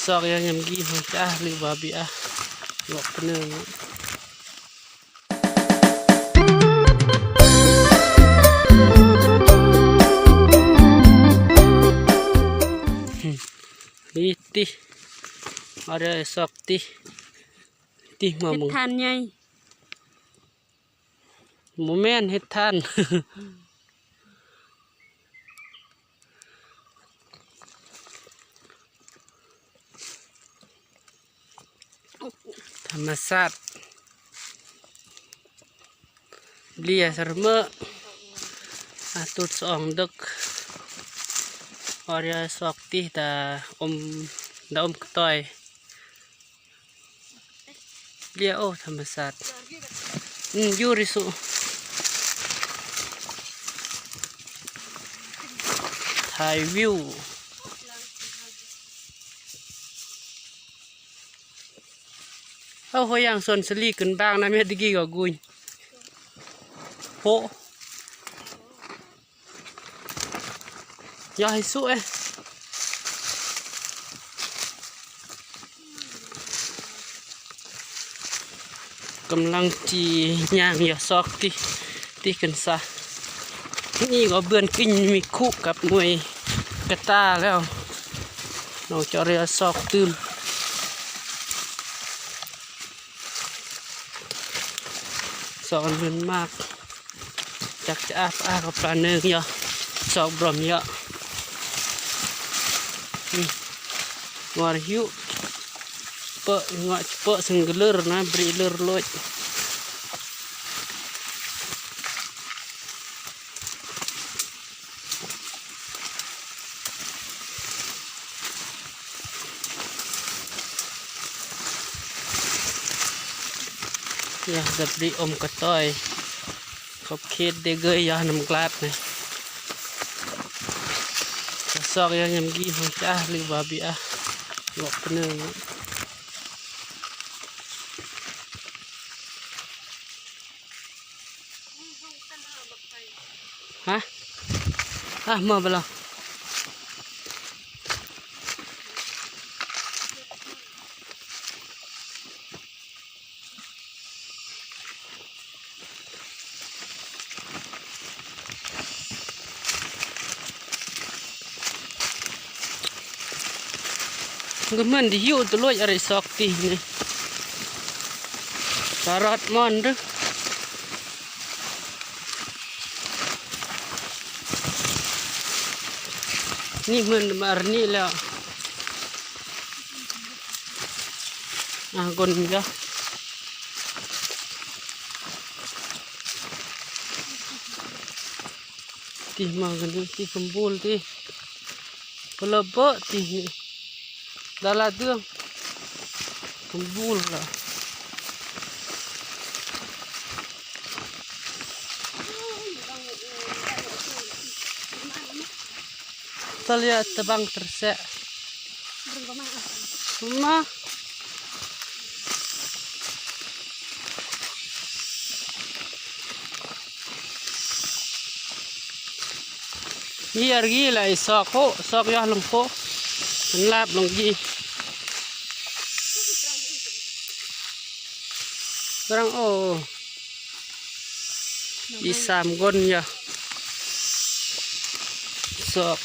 ຊອກຢ່າງຍຳກີ ຮອງຈ້າ ຫຼືວ່າເບຍ ລວກປະເນີງ. ນີ້ຕິ ອາເດ ຊອກຕິ ຕິມາ ເຫັດ ເບິ່ງ ຖ່ານໃຫຍ່ ບໍ່ແມ່ນເຫັດຖ່ານ. ທຳມະຊາດ ເລຍສະເໝີ ອາ ຕູດສະອອງເດິກ ອອດຢາສອກຕິດາອົມ ດາອົມກະຕ່ອຍ ເລຍ ໂອ ທຳມະຊາດ ອືມ ຢູລິສຸ ຖ່າຍວິວ. ເອົາ ຫົວຢ່າງສວນສາລີຂຶ້ນບ້າງນະ ແມ່ນຕະກີ້ກໍກຸຍ ໂພ ຢ່າໃຫ້ສຸເອ ກຳລັງຈີຍ່າງຢ່າຊອກຕິ ຕິຂຶ້ນຊະ ນີ້ກໍເບືອນກິນມີຄຸກັບມວຍກະຕາແລ້ວ ນ້ອງຈະເຮືອຊອກຕື່ມ ຊອກອັນເປັນໝາກ ຈັກຈະອາບອາກັບປາເນີງເຍາະ ຊອກບຣອມເຍາະ ນີ້ ງົວຫິວ ເປີະ ງົວເປີະ ຊຶງກະເລີນະ ບຣິເລີໂລຍ. ຢາດັບລິອົມກະຕ່ອຍ ຂອບເຂດເດເກີຍຢານຳກລາດນະ ຈະຊອກຢາຍຳກີ ຮອງຈ້າ ຫຼືວ່າເບຍ ລວກປະເນີງ. ຮະ ຮະ ມາເບິ່ງລະ ກໍມັນໄດ້ຢູ່ຕະຫຼອດອະໄລຊອກຕິນີ້ ຕະຫຼອດມອນເດີ້. ນີ້ມັນມານີ້ແລ້ວ ອາ ກົນກະ ຕິມາກັນຕິ ຕິຄຳບູລຕິ ປະເລີບເບີຕິ ດາລາເດືອງ ຄຳບູລລະ ຕະເລຍຕະບັງຕະແສະ ມາ. ນີ້ອາຣີໄລຊອກໂຄ ຊອກຢອດລົງໂຄ ເປັນລາບລົງຈີ ກຳລັງໂອ ອີສາມຄົນຢາ ຊອກ